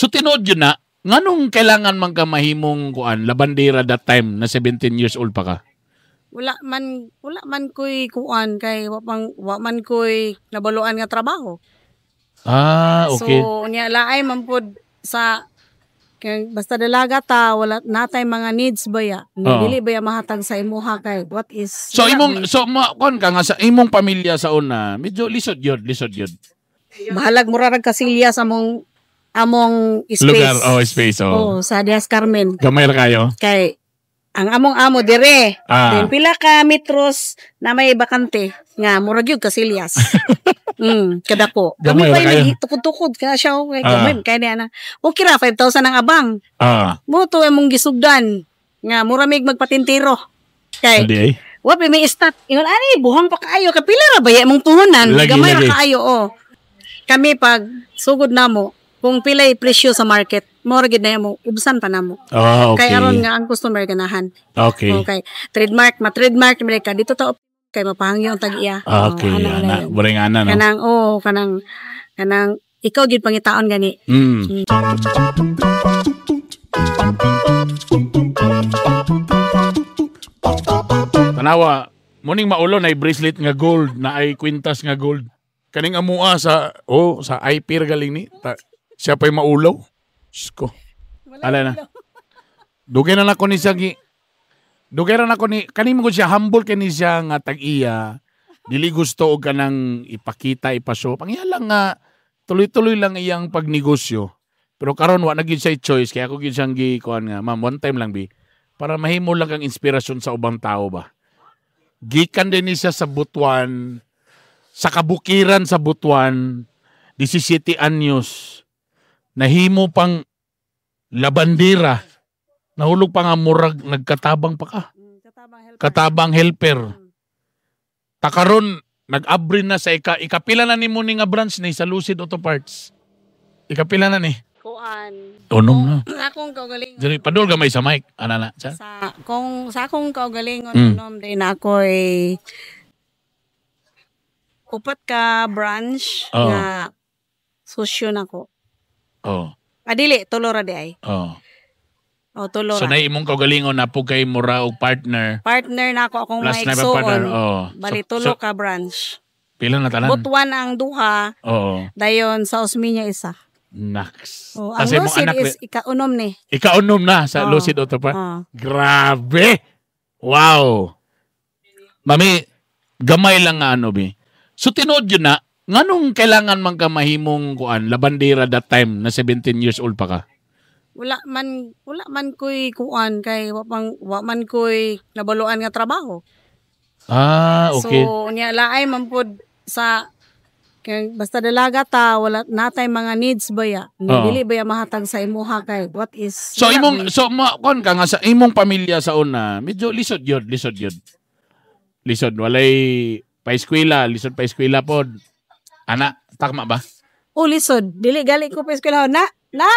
So tinuod yun na, nganong kailangan man ka mahimong kuan labandera that time na 17 years old pa ka? Wala man ko'y kuan kay wa man ko'y nabaluan nga trabaho. Ah, okay. So unya laay man pod sa kay basta dalaga ta, wala natay mga needs baya. Oo. Dili baya mahatag sa imuha kay what is So wala imong may- so ma, kuan ka nga sa imong pamilya sa una, medyo lisod yun, lisod yun. Bahalag mura rag kasilya sa among space. Lugar, oh, space, oh. Oh, sa Dias Carmen. Gamay ra kayo. Kay ang among amo dire. Then pila ka metros na may bakante nga murag gyud kasilyas. Kadako. Kami Gamay pa ra kayo. Tukod-tukod kana siya, okay, gamay kay niya na. Okay ra 5,000 ang abang. Mo to imong gisugdan nga mura mig magpatintiro. Kay Adi ay. wa pa may stop. Ingon ani buhang pa kaayo kay pila ra ba imong puhunan? Lagi, Gamay ra lagi. kaayo, oh. Kami pag sugod namo kung pilay presyo sa market, mo ra gid na mo ubsan pa namo. Kay aron nga ang customer ganahan. Okay. Trademark, ma-trademark man ka dito ta kay mapahangyo ang tag-iya. Okay, Oh, ana ana, na yun. buring ana, no. Kanang, oh, kanang ikaw gid pangitaon gani. Tanawa, muning maulo na bracelet nga gold, na ay kwintas nga gold. Kaning amua sa, oh, sa IP galing ni. Ta, siya pa'y maulaw. Diyos ko. Ala na. Dugay na nako ni siya gi. Dugay na nako ni kaning mo siya, humble kani siya nga tag-iya. Dili gusto og kanang ipakita, ipashow. Pangya lang nga tuloy-tuloy lang iyang pagnegosyo. Pero karon wa na gyud siya choice kaya ako gyud siyang gi kuan nga, "Ma'am, one time lang bi." Para mahimo lang kang inspirasyon sa ubang tao ba. Gikan din ni siya sa Butuan, sa kabukiran sa Butuan, 17 anyos. Nahimo pang labandera. Nahulog pa nga murag nagkatabang pa ka. Katabang helper. Takaron nag-abri na sa ikapila na nimo ni nga branch ni sa Lucid Auto Parts. Ikapila na ni. Kuan. Unom na. Akong kaugalingon. Diri padol gamay sa mic. Ana na sa. Sa akong kaugalingon, unom din ako'y upat ka branch nga sosyo nako. Adili, tulo ra di ay. O, tulo So ra. na imong kaugalingon na po kay mura og partner. Partner na ako akong Plus mga na pa partner. igsuon. Bali tulo So, ka branch. pila na tanan? Butuan ang duha, dayon sa Osmeña isa. Naks. Oh, ang Kasi imong Lucid anak is ikaunom ni. Ikaunom na sa Lucid Auto Parts. Grabe! Wow! Mami, gamay lang nga ano, bi. So tinuod yun na, nganong kailangan man ka mahimong kuan labandera that time na 17 years old pa ka? Wala man ko'y kuan kay wa man ko'y nabaluan nga trabaho. So unya laay man pod sa kay basta dalaga ta, wala natay mga needs baya. Dili baya mahatag sa imuha kay what is So wala imong may- so ma, kuan ka nga sa imong pamilya sa una, medyo lisod yun, lisod yun. Lisod walay pa-eskwela, lisod pa-eskwela pod. Ana, tama ba? Oh, lisod. Dili gali ko pa eskwela na. Na.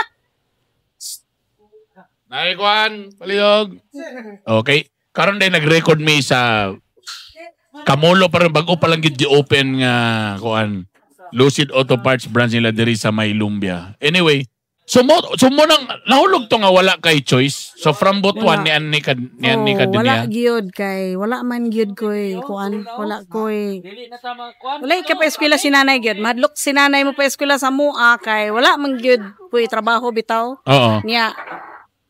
Nay kuan, palihog. Okay. Karon day nag-record mi sa Kamulo pa rin, bago pa lang gid gi-open nga kuan Lucid Auto Parts branch nila diri sa May Lumbia. Anyway, so mo nang nahulog to nga wala kay choice. So from Butuan Wala. ni ani ka Oh, din wala niya. gyud kay wala man gyud koy kuan, wala koy Dili na ta kuan. wala ka pa eskwela si nanay gyud. Madlok si nanay mo pa eskwela sa mua kay wala man gyud koy trabaho bitaw. Niya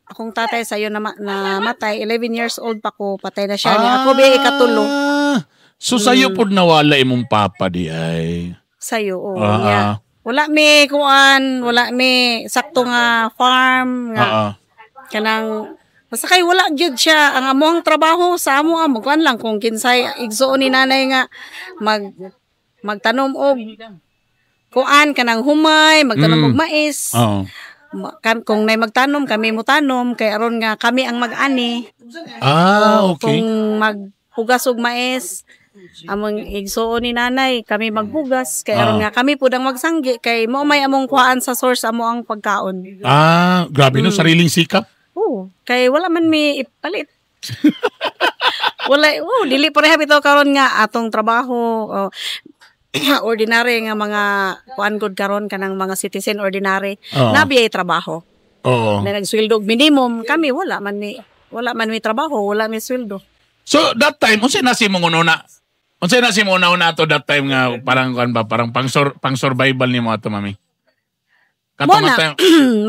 akong tatay sayo na, na matay 11 years old pa ko, patay na siya niya. Ako ba ikatulo. So sayo pod nawala imong papa di ay. Sayo, oh. Niya wala mi kuan, wala mi sakto nga farm nga kanang basta kay wala gyud siya ang among trabaho sa amo amo kuan lang kung kinsay igsuon ni nanay nga magtanom og kuan kanang humay, magtanom og mais. Kung nay magtanom, kami mo tanom kay aron nga kami ang mag-ani. Kung maghugas og mais among igsuon ni nanay, kami maghugas kay aron nga kami pud ang magsanggi kay mao may among kuhaan sa source amo ang pagkaon. Ah, grabe no, sariling sikap. Oo, kay wala man mi ipalit. Wala, oh, dili pareha bitaw karon nga atong trabaho. Oh. ordinary nga mga kuan gud karon, kanang mga citizen ordinary nabi ay trabaho na nagsweldo og minimum. Kami wala man mi trabaho, wala mi sweldo. So that time, unsay na si mong una? Unsay na si mo una ato that time nga parang kuan ba, parang pang survival nimo ato, mami? Kato Mo nga na time.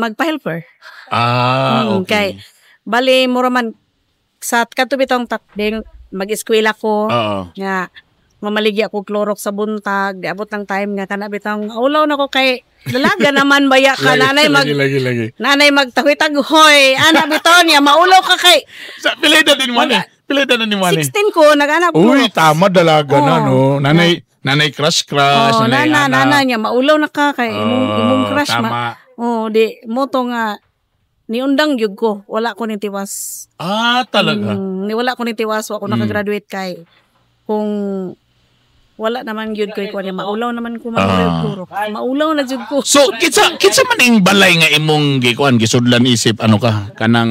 Magpa-helper. Ah, okay. Kay bali mura man sa kadto bitong takding mag-eskwela ko nga mamaligya ko Clorox sa buntag, di abot ng time nga kana bitong ulaw na ko kay dalaga naman baya ka, nanay mag Lagi, lagi, lagi. Nanay magtahoy-taghoy ana bitaw niya, maulaw ka kay Sa pila edad din mo ni? Pila edad na ni mo ni? 16 ko nag-anak ko. Uy, tama, dalaga na Oo. no. Nanay, nanay crush crush, Oh, nanay nana anak. nana niya maulaw na ka kay imong imong crush tama. ma. Oh, di mo to nga niundang gyud ko, wala ko ni tiwas. Ah, talaga. Ni wala ko ni tiwas, wa ko nakagraduate kay kung wala naman gyud ko ikuan niya, maulaw naman ko puro. Maulaw na jud ko. So, kinsa man ing balay nga imong gikuan gisudlan isip ano ka kanang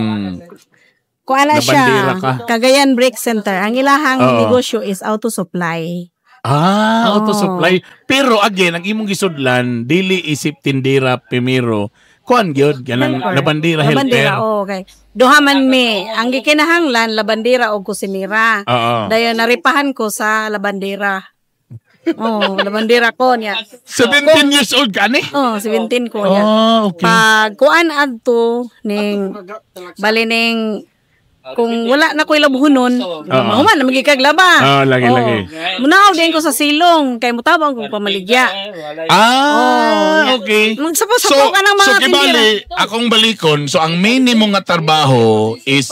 Kuan na siya, Labandera ka. Cagayan Brake Center. Ang ilahang negosyo is auto supply. Ah, Oo. auto supply. Pero again, ang imong gisudlan dili isip tindera primero. Kuan gyud kanang Helper. labandera, helper. Labandera, oh, okay. Duha man mi. Ang gikinahanglan labandera o kusinira. Dayon naripahan ko sa labandera. Oh, labandera ko niya. 17 years old ka ni? Oh, 17 ko niya. Oh, okay. Pag kuan adto ning bali ning kung wala na ko'y labhunon, mahuman na magikaglaba. Ah, lagi, lagi. Munaw din ko sa silong kay mutabang kong pamaligya. Ah, okay. Magsapo-sapo ka ng mga so kibali, akong balikon, so ang minimum nga trabaho is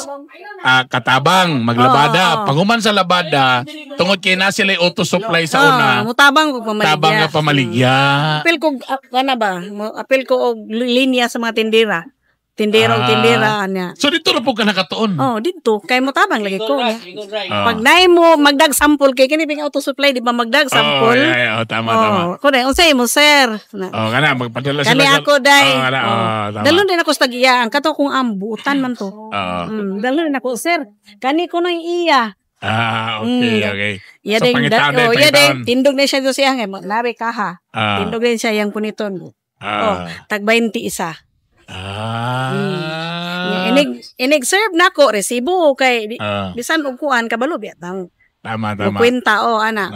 katabang, maglabada. Oo. Paghuman sa labada, tungod kay na sila auto supply sa Oh, una, mutabang kong pamaligya. tabang nga pamaligya. Apil ko kana ba? Apil ko og linya sa mga tindera. Tindera og tindera anya. So dito ra po ka nakatuon. Oh, didto kay mutabang lagi ko niya. Ah. Pag naay mo magdag sample kay kini ping auto supply, di ba, magdag sample? Oh, yeah, oh, tama, tama. Oh, kuno unsay mo, sir? Na, Oh, kana magpadala sila. Kani ako day. Oh, kana, Oh. oh, tama. Dalon din ako sa tagiya ang kato kong ambutan man to. Oo. Dalon din ako, sir. Kani ko nang iya. Ah, okay, okay. Iya So, din, pangitaon din, oh, iya din, pangitaon. tindog na siya do siya nga nabi kaha. Tindog din siya yang puniton. Oh, tag 20 isa. Inig inig serve nako resibo kay bisan og kuan kabalo biya tang Tama, tama. kwenta o ana.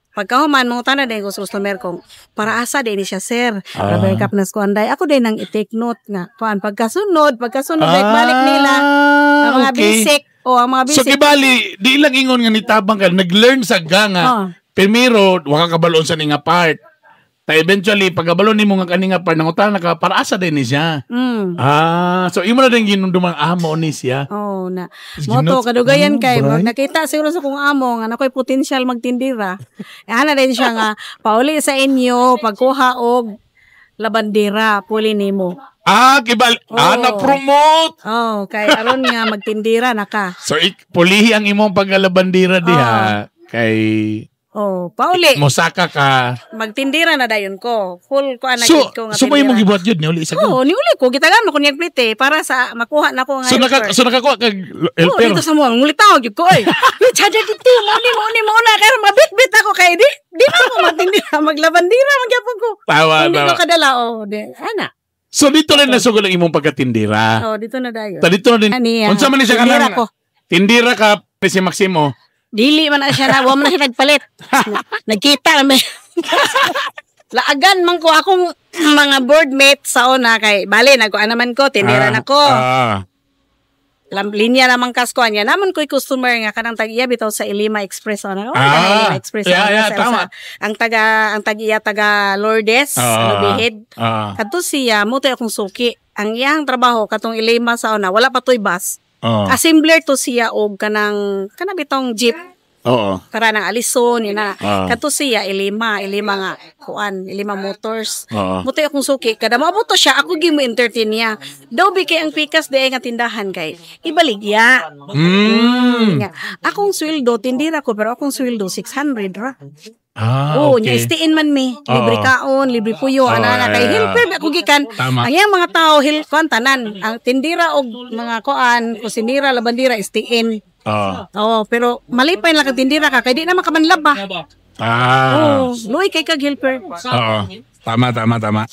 Pagkahuman mangutana din ko sa customer kong para asa din ni siya, sir. Rubber cup na kuan day. Ako din ang i-take note nga kuan pagkasunod like balik nila ang mga basic o ang mga So basic. kibali, di lang ingon nga nitabang ka, nag-learn sa ga nga. Primero, wa ka kabalon sa ni nga part. Ta eventually, pagkabalon nimo nga kani nga part, nangutana ka, para asa din ni siya. Ah, so imo na din ginumdumang amo ni siya. Oh, na. Is Mo to ginot- kadugayan Oh, kay bray. murag nakita siguro sa kong amo nga nakoy potensyal magtindira. Eh, ana din siya nga pauli sa inyo pagkuha og labandera puli nimo. Ah, kibali, Oo. na-promote! Oh, kay aron nga magtindira na ka. So, pulihi ang imong pagkalabandira diha kay Oh, pauli. mosaka ka. Magtindira na dayon ko. Full ko ana So, gid ko nga so may tindira. imong gibuhat yun, ni uli isa ka. Oo, niuli ko gitagan mo kunyag plite para sa makuha na ko nga So, helper. so nakakuha kag Oo, helper. dito sa mo, ngulitaw gyud ko oy. Uy, tsada dito, mo ni kay mabitbit ako kay di na ako magtindira, maglabandira man gyapon ko. Tama, Hindi tama. ko kadala oh, di ana. So dito rin nasugod ang imong pagkatindira. Oh, dito na dayon. Ta dito na din. Ani, ah, Unsa man ni siya tindira kanang ko. Tindira ka si Maximo. Dili man na siya na, wa man na siya nagpalit. Nagkita na may. Laagan man ko akong mga boardmates sa una kay bale nagkuan naman ko, tindira na ko. Linya naman kas ko anya naman ko'y customer nga kanang tag iya bitaw sa Ilima Express ana. Oh, Ilima Express. Yeah, tama. Ang tag iya taga Lourdes, Lubihid. Kadto siya mo to akong suki. Ang iyang trabaho katong Ilima sa una, wala pa to'y bus. Assembler to siya og kanang kana bitong jeep para nang alison yun na. Kadto siya Ilima nga kuan, Ilima Motors. Mutoy akong suki kada maabot to siya ako gi mo entertain niya. Daw bi kay ang pikas di ay nga tindahan kay ibaligya. Nga, akong sweldo tindira ko pero akong sweldo 600 ra. Oo, nya istiin man mi. Libre kaon, libre puyo, ana ana kay helper ba ako gikan. Tama. Ang iyang mga tao hil kuan tanan, ang tindira og mga kuan, kusinira, labandira istiin. Oo. Oo, pero malipay lang kag tindira ka kay di na makamanlaba. Ah. Oh, luoy kay kag helper. Oo. Tama, tama, tama.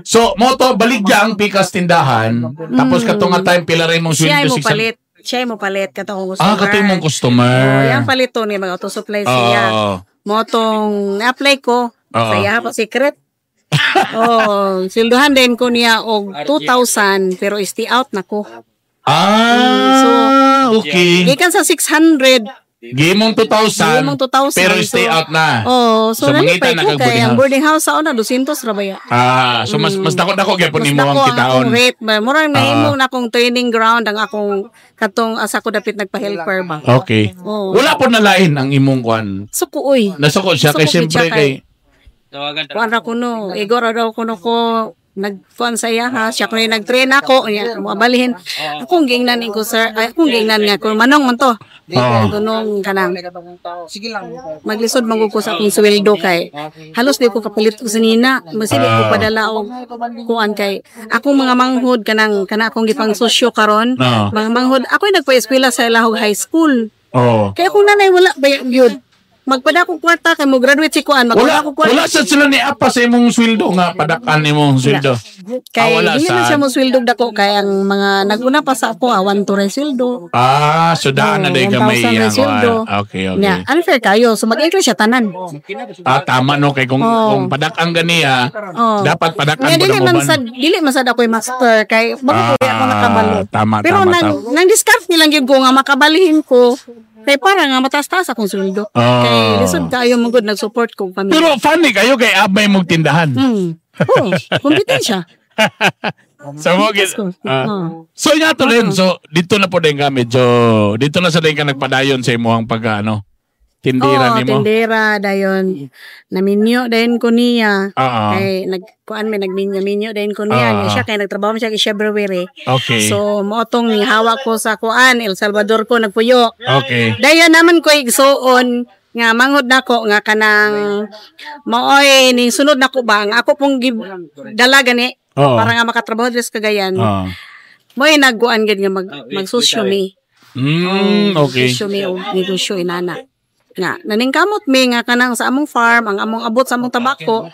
So, mo to, baligya ang pikas tindahan. Tapos katong nga time, pila rin mong Siya sweldo? mo 600. palit. Siya mo palit katong customer. Ah, kato imong customer. Oh, yang palito ni mga auto supply siya. Mo tong na-apply ko Oo. sa iya pa secret. Oh, silduhan din ko niya og 2,000 pero stay out na ko. Ah, okay. Gikan sa 600, Gimong 2,000, Gimong 2,000, pero stay out na. Oh, so, So, mangita nalipay na ko kag kay boarding ang house. boarding house sa una 200 ra ba ya? Ah, so mas mas dako-dako gyapon Mas nimo ang dako ang kitaon. akong rate ba. Murag nahimo na akong training ground ang akong katong asa ko dapit nagpa-helper ba. Okay. Oh. Wala po na lain ang imong kwan. Suko oy. Nasuko siya kay Nasuko siyempre siya kay Kuan ra kuno, igor ra daw kuno ko nagkuan sa iya ha, siya kuno yung nag-train ako niya mabalihin. Akong giingnan ko, sir, ay, akong giingnan nga ko manong man to. Oo. Dunong kanang maglisod man gud ko sa akong sweldo kay halos di ko kapalit og sinina, masili ko padala og kuan kay akong mga manghod kanang kana akong gipang sosyo karon. Mga manghod ako nagpa-eskwela sa Lahog High School. Kaya akong nanay wala ba yun. Magpada ko kwarta kay mo graduate si kuan, Wala magpada ko kwarta. wala sad sila ni apa sa imong sweldo nga padakan imong sweldo. Kay Ah, wala dili man sad. siya mo sweldo dako kay ang mga naguna pa sa ako, 1 to ray sweldo. Ah, so daan na Oo, day gamay 1,000 iya. na sweldo. Okay. Nya, unfair kayo. So mag-increase siya tanan. Ah, tama no kay kung Oo. kung padak-an ganiya, dapat padakan Nga mo dili na man uban. sad dili man sad ako'y master kay bago ko ako nakabalo. Tama, Pero tama, nang tama. nang discount nilang gyud ko nga makabalihin ko kay para nga mataas-taas akong sweldo. Kay lisod kayo mo gud nag-support ko pamilya. Pero funny kayo kay abay mong tindahan. Oh, kompetensya. So mo Yes, ko. So nga to rin. So dito na po din ka medyo dito na sa din ka nagpadayon sa imong pag ano tindira Oo, nimo. tindera dayon. Naminyo dayon ko niya. Kay nagkuan may nagminyo-minyo dayon ko niya. Niya siya kay nagtrabaho man siya kay Brewery. So mao tong nihawa ko sa kuan El Salvador ko nagpuyo. Dayon naman ko igsuon nga manghod nako nga kanang maoy ning sunod nako ba ang ako pong dala gani para nga makatrabaho diri sa Cagayan. Mo'y nagkuan gid nga magsusyo mi. Susyo mi og negosyo inana. Nga naningkamot mi nga kanang sa among farm ang among abot sa among tabako.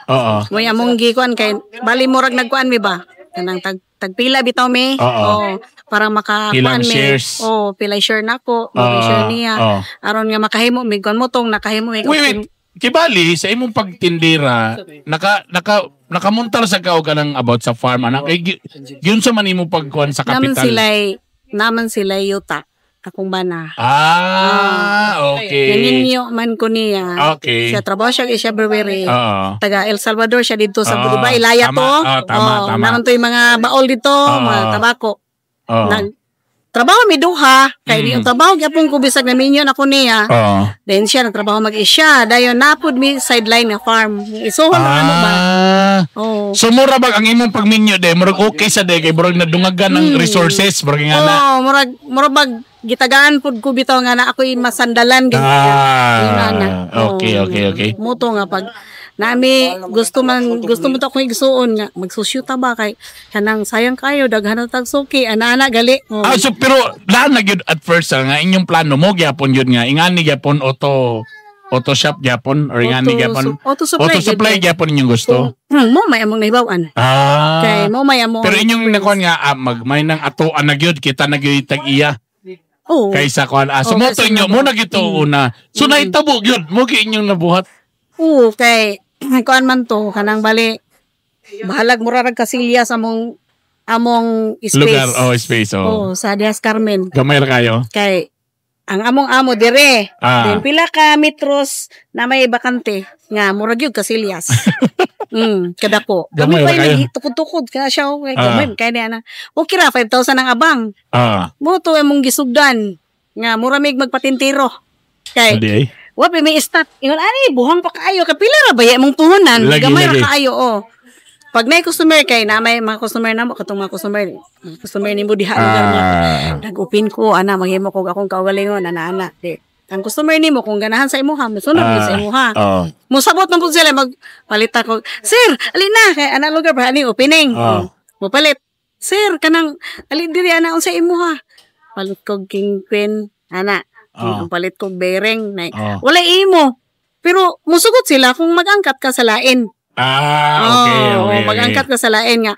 Mo'y among gikuan kay bali murag nagkuan mi ba kanang tagpila bitaw mi. Oo, para makakuan Pilang mi. shares. Oo, pila share nako, mo share niya. Aron nga makahimo mi kuan mo tong nakahimo mi. Wait, wait. Kibali sa imong pagtindira, naka nakamuntar sa ka og kanang about sa farm anak. Kay gyun sa man imo pagkuan sa Naman kapital. sila naman sila yuta akong bana. Ah, okay. Naninyo man ko niya. Siya trabaho siya siya brewery. Taga El Salvador siya dito sa Dubai. Ilaya Tama. to. Ah, tama, tama. Naman to yung mga baol dito, mga tabako. Nag trabaho mi duha kay mm. Trabaho gyapon ko bisag naminyo na ko niya. Then siya nagtrabaho mag-isya. Dayon napud mi sideline nga farm. Isuhon na mo ba? Oo. So mura bag ang imong pagminyo de, murag okay sa de kay murag nadungagan ng resources, murag nga na. Oo, murag bag gitagaan pud ko bitaw nga na ako'y masandalan ganyan. Yun, ana. Okay, okay. Muto nga pag nami gusto mo to akong igsuon nga magsusyo ta ba kay kanang sayang kayo daghan na tag suki ana-ana gali. Oo. Ah, so pero daan na gyud at first nga inyong plano mo gyapon yun nga ingani gyapon auto auto shop gyapon or ingani gyapon auto supply auto supply gyud. gyapon inyong gusto. Mo may among nahibaw-an. Kay mo may among Pero inyong nakuan nga magmay nang atoan na gyud kita na gyud tag iya Oo. kaysa kuan. So Oo, mo to kaysa inyo na- mo na gyud to una. So nahitabo gyud mo gyud inyong nabuhat. Oo, kay kuan man to kanang bali bahalag mura rag kasilya sa among among space. Lugar oh space oh. Oo, sa Dias Carmen. Gamay ra kayo. Kay ang among amo dire. Then pila ka metros na may bakante nga murag gyud kasilyas. Kadako. Gamay Kami ra pa kayo. tukod-tukod kana siya okay. Gamay kay niya na. Okay ra 5,000 ang abang. Mo to among gisugdan nga mura mig magpatintiro. Kay Adi ay. wa pa may stop. Ingon ani buhang pa kaayo kay pila ra ba imong puhunan? Lagi, Gamay ra lagi. kaayo oh. Pag may customer kay na may mga customer na mo katong mga customer, mga customer nimo diha lugar mo. Nag-open ko ana maghimo ko akong kaugalingon ana ana. Di. Ang customer nimo kung ganahan sa imuha, mosunod uh, sa imuha. Mosabot man pud sila magpalit ako. Sir, ali na kay ana lugar ba ani opening. Mopalit. Sir, kanang ali diri ana unsa imuha? Palit kog king queen ana. Ang palit kog bearing na wala imo. Pero musugot sila kung mag-angkat ka sa lain. Ah, okay, Oo, mag-angkat ka sa lain nga.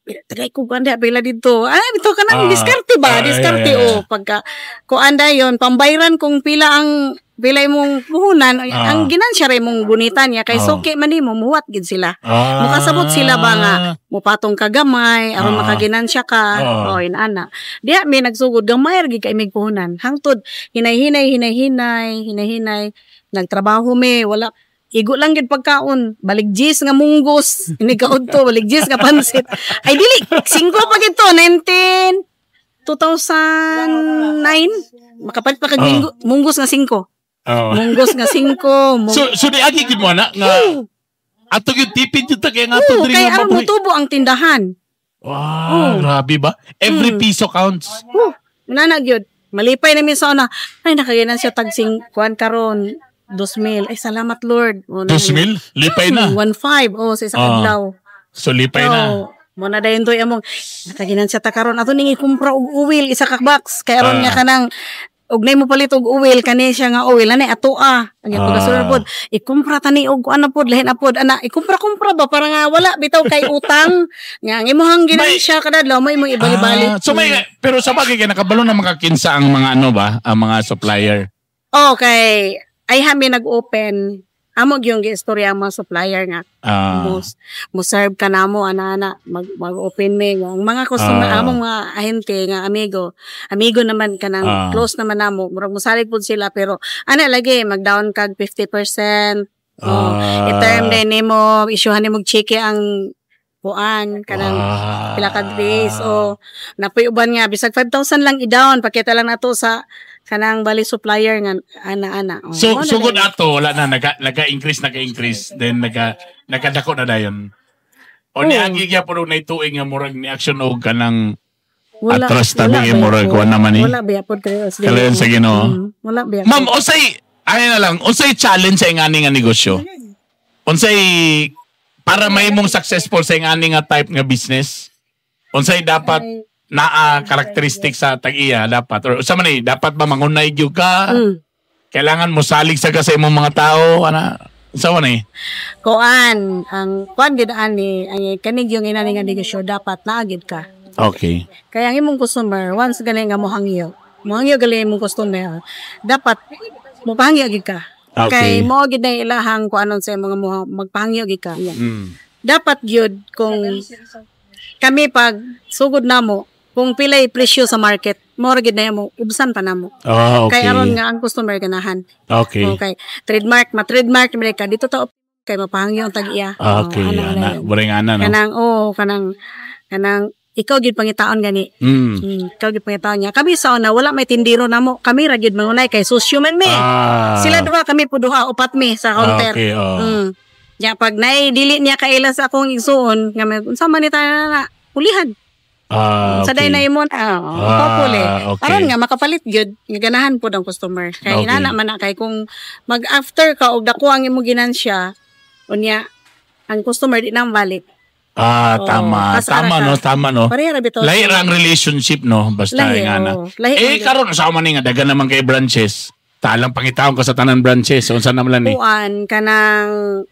Tagay ko kuan pila dito. Ah, bitaw ka nang diskarte ba? Diskarte o pagka kuan dayon pambayran kung pila ang pila imong puhunan, ang ginansya ra imong gunitan niya kay suki man nimo muwat gid sila. Mukasabot sila ba nga mupatong ka gamay aron makaginansya ka. Oh, inana. Diha mi nagsugod gamay ra gid kay mig puhunan. Hangtod hinay-hinay hinay-hinay hinay-hinay nagtrabaho mi, wala igo lang gid pagkaon, balig gis nga munggos, ini kaudto balig gis nga pansit. Ay dili, 5 pa gid to 19 2009 makapalit pa kag munggos nga 5. Munggos nga 5. So di agi gid mo na nga ato gyud tipid jud ta kay nga ato diri kay aron motubo ang tindahan. Wow, grabe ba? Every piso counts. Nana gyud. Malipay na mi sa una. Ay nakaginan siya tag sing kuan karon 2,000. Ay salamat Lord. 2,000? Lipay na. 1,500 oh sa isa kadlaw. So lipay na. Mo na dayon toy among nakaginan siya ta karon ato ning ikumpra og oil isa ka box kay aron nga kanang og nay mo palit og oil kani siya nga oil ani atoa. Ang pagasulod pod ikumpra tani og kuan na pod lahi na pod ana ikumpra-kumpra ba para nga wala bitaw kay utang nga ang imong ginansya kada adlaw mo imong ibali-bali. So may pero sa bagay kay nakabalo na makakinsa ang mga ano ba ang mga supplier. Okay. Ay hami nag-open amo gyung giistorya ang mga supplier nga mo serve ka namo ana-ana mag-open mi ang mga customer among mga ahente nga amigo naman kanang close naman namo murag mosalig pud sila pero ana lagi mag-down kag 50%. I-term din nimo isyuhan nimo og cheque ang kuan kanang pila ka days o napoy uban nga bisag 5,000 lang i-down pakita lang nato sa kanang bali supplier nga ana-ana. Oh, so sugod ato wala na naga-increase then nagadako na dayon. O niagi gyapon og naituig nga murag ni action og kanang atras tabi murag kuan naman ni. Wala biya pod kayo. Kalayon sa Ginoo. Wala biya. Ma'am, unsay ay na lang, unsay challenge sa ingani nga negosyo? Unsay para mahimong successful sa ingani nga type nga business? Unsay dapat naa karakteristik sa tag-iya dapat or usa man ni dapat ba mangunay gyud ka? Kailangan mo salig sa ka sa imong mga tao ana usa man ni kuan ang kuan gid ani ang kanig yung inani nga negosyo dapat naa gid ka. Okay. Kaya ang imong customer once gani nga mohangyo gali imong customer dapat mopahangyo gid ka. Okay. Kay mo gid na ilahang kuanon sa imong mga magpahangyo gid ka. Dapat gyud kung kami pag sugod namo kung pilay presyo sa market, mora gid na mo, ubsan pa namo. Oh, okay. Kay aron nga ang customer ganahan. Okay. Okay. Trademark, ma-trademark man ka dito ta kay mapahangyo ang tag-iya. Okay, ana, buring ana no. Kanang kanang ikaw gid pangitaon gani. Ikaw gid pangitaon niya. Kami sa una wala may tindero namo. Kami ra gid mangunay kay sosyo man mi. Sila duha kami po duha upat mi sa counter. Okay, oh. Ya pag nay dili niya kaila sa akong igsuon nga unsa man ni ta pulihan. Okay. Sa day na imo couple okay. Aron nga makapalit gyud nga ganahan pod ang customer. Kay inana man na kay kung mag-after ka og dako ang imong ginansya unya ang customer di na balik. Tama. Tama no, tama no. Pareha ra bitaw. Lahi ra ang relationship no, basta ingana. Eh karon sa man ni nga dagan naman kay branches. Talang pangitaon ka sa tanan branches unsa naman lan ni? Kuan kanang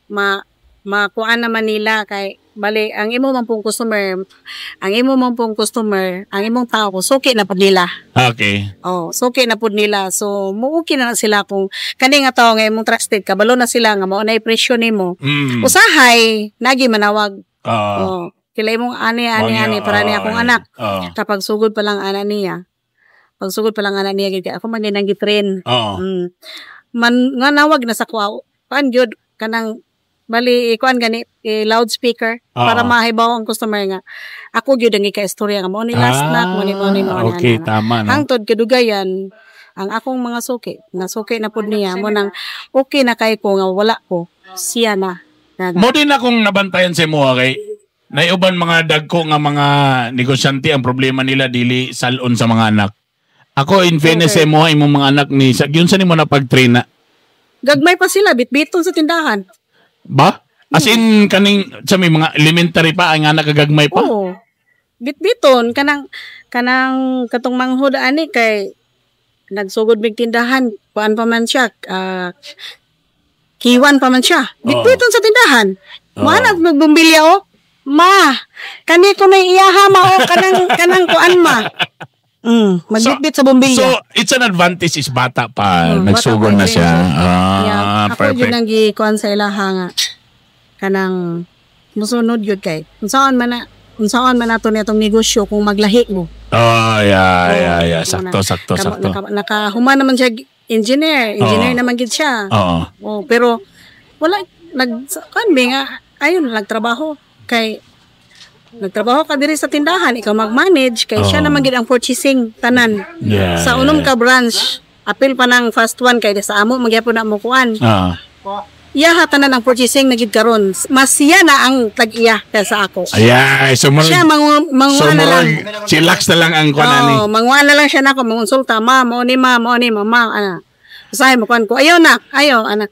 makuan naman nila kay bali ang imo man pong customer, ang imong tao ko suki na pud nila. Okay. Oh, suki na pud nila. So muuki na sila kung kani nga tawo nga imong trusted kabalo na sila nga mao nay presyo nimo. Usahay nagi manawag. Oh, kila imong ani para ni akong anak. Kapag sugod pa lang ana niya. Pag sugod pa lang ana niya gid ako man nang gitrain. Man nga nawag na sa kuha. Kuan gyud kanang bali kuan gani loudspeaker para mahibaw ang customer nga ako gyud ang ika-istorya nga mao ni last knock mo ni Okay, tama no. Hangtod kadugayan ang akong mga suki na pud niya mo nang okay na kay ko nga wala ko siya na. Mo din akong nabantayan sa imo kay naiuban mga dagko nga mga negosyante ang problema nila dili salon sa mga anak. Ako in fairness sa imo imong mga anak ni sa gyud sa nimo na pag-train na. Gagmay pa sila bitbiton sa tindahan. Ba? As in kaning sa may mga elementary pa ang anak kagagmay pa. Oo. Bitbiton kanang katong manghod ani kay Nagsugod mig tindahan, kuan pa man siya, kiwan pa man siya. Bitbiton sa tindahan. Mo magbumbilya oh. Ma, kani ko na iyaha ma oh, kanang kanang kuan ma. Magbitbit sa bumbilya. So, it's an advantage is bata pa. Nagsugod bata pa na siya. Ah, yeah, ako perfect. Yun ang gikuan sa ilaha nga kanang musunod yun kay unsaon man nato nitong negosyo kung maglahi mo. Oh, yeah. Sakto, Muna. sakto, sakto. Nakahuman naman siya engineer, engineer naman gid siya. Oh, pero wala nag kuan bi nga ayun nagtrabaho kay nagtrabaho ka diri sa tindahan, ikaw mag-manage kay siya naman gid ang purchasing tanan. Sa unom ka branch, apil pa nang first one kay sa amo magyapon na mo kuan. Iya tanan ang purchasing na gid karon. Mas siya na ang tag-iya kaysa ako. Ay, so murag, Siya so manguha na lang. murag, chillax na lang ang kuan ani. Oo, manguha na lang siya nako, mangonsulta, ma, mao ni ma, mao ni mama, ana. Usahay mo kuan ko. Ayaw na, ayaw ana.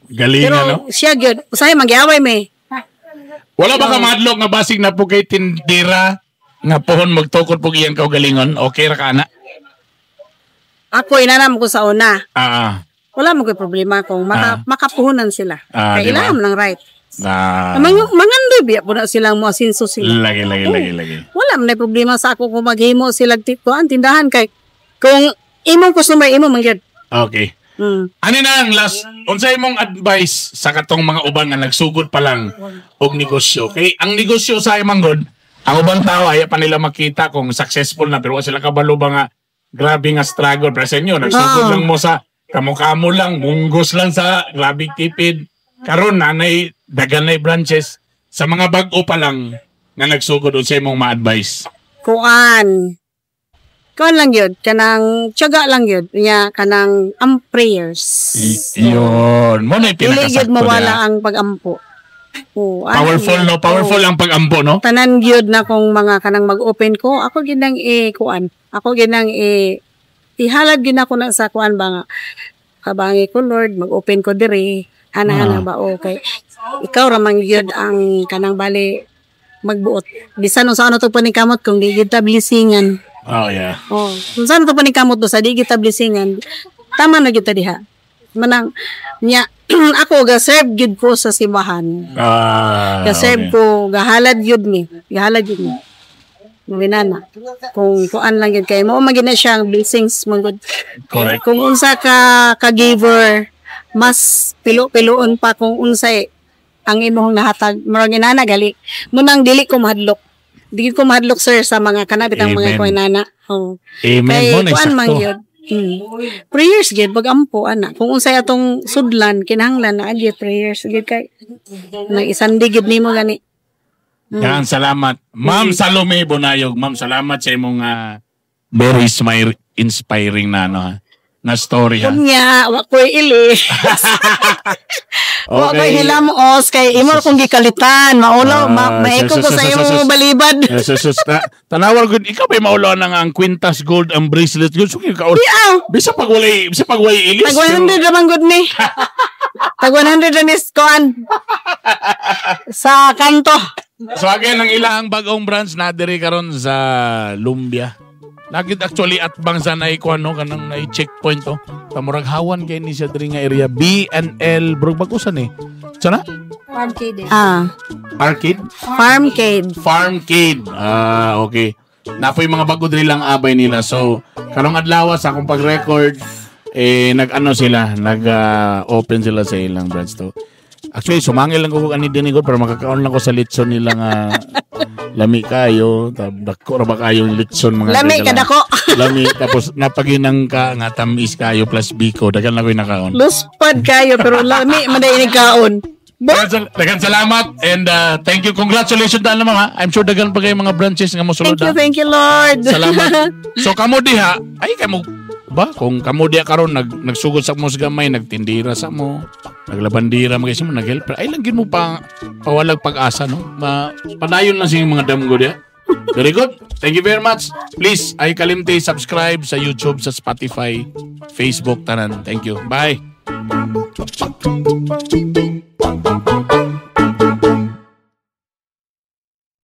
Galing Pero ano? siya gyud, usahay magyaway me. Wala ba ka madlok nga basig na po kay tindira nga pohon magtukod po iyang kaugalingon? Okay ra ka ana? Ako inanam ko sa una. Wala mo koy problema kung makapuhunan sila. Kay Di ba? ilam lang right. Mangandoy biya po na silang mo asinso sila. Lagi, lagi, lagi, lagi. Wala man na problema sa ako kung maghimo sila kuan tindahan kay kung imong customer imo man gyud. Okay. Ano na ang last, unsa imong advice sa katong mga uban nga nagsugod pa lang og negosyo? Kay ang negosyo sa imong god, ang ubang tao ay pa nila makita kung successful na pero wa sila kabalo ba nga grabe nga struggle. Pero sa inyo, nagsugod lang mo sa kamo-kamo lang, munggos lang sa grabe tipid. Karon nanay dagan nay branches sa mga bag-o pa lang nga nagsugod, unsa imong ma-advise? Kuan. Kuan lang yun, kanang tiyaga lang yun. Nya kanang ang prayers. Yun, mo na Dili gyud pinakasakto mawala niya. ang pag-ampo. Oo, ano Powerful yun. no, powerful Oo. ang pag-ampo no. Tanan gyud na kung mga kanang mag-open ko, ako gyud nang i kuan. Ako gyud nang i ihalad gyud ako na sa kuan ba nga. Kabangi ko Lord, mag-open ko diri. Ana ana ba okay. Ikaw ra man gyud ang kanang bali magbuot. Bisan unsa ano to paningkamot kung di gyud ta blessingan. Oh yeah. Oh, kung saan to paningkamot do sa di kita blessingan. Tama na gyud ta diha. Manang nya ako ga serve gyud ko sa simbahan. Ga serve ko, gahalad gyud ni. Gahalad gyud ni. Winana. Kung kuan lang gyud kay mo man gyud na siyang blessings man gud. Kung unsa ka ka giver, mas pilo-piloon pa kung unsay ang imong nahatag. Murag inana gali. Munang dili ko mahadlok. Dili ko mahadlok, sir, sa mga kana bitang mga Amen. kuan nana. Oh. Amen. Kay Mo na kuan man sakto. gyud. Prayers gyud pag-ampo ana. Kung unsay atong sudlan kinahanglan na gyud prayers gyud kay nang isandi gyud nimo gani. Yan, salamat. Ma'am Salome Bonayog, ma'am, salamat sa imong very inspiring na ano ha, na story ha. Kunya, wa ko'y ili. Wa ko'y hilamos kay imo kong gikalitan, maulaw, maiko ko sa sus, imo sus, sus. balibad. Yes, yes, yes. Tanawar gud ikaw ba maulo na nga ang kwintas gold ang bracelet gold so ka. Di aw. Bisa pag walay ilis. Tag 100 naman gud ni. Tag 100 na ni kuan. Sa kanto. So again, ang ilahang bagong branch na diri karon sa Lumbia. Nagit actually at bang sa naay kuan no kanang naay checkpoint to. Tamurag hawan kay ni siya diri nga area B and L brug bagusan eh. Sana? Arcade? Farmcade. Farmcade. Ah, okay. Napoy mga bago diri lang abay nila. So, karong adlaw sa akong pag-record eh nag-ano sila, nag-open sila sa ilang branch to. Actually, sumangil lang ko kung ani dinigod pero makakaon lang ko sa litson nila nga lami kayo, dako ra ba kayo yung litson mga Lami regala. ka dako. Lami tapos napaginang ka nga tamis kayo plus biko, daghan na ko yung nakaon. Luspad kayo pero lami man day kaon. Daghan salamat and thank you. Congratulations daan naman ha. I'm sure daghan pa kayo mga branches nga mosulod. Thank you, ha. thank you Lord. Salamat. So kamo diha, ay kamo ba kung kamo diha karon nagsugod sa mo sa gamay, nagtindira sa mo, naglabandira mga mo, naghelper. Ay lang gid mo pa pawalag pag-asa no. Ma padayon lang sa inyong mga damgo diha. Very good. Thank you very much. Please, ay kalimti subscribe sa YouTube, sa Spotify, Facebook tanan. Thank you. Bye.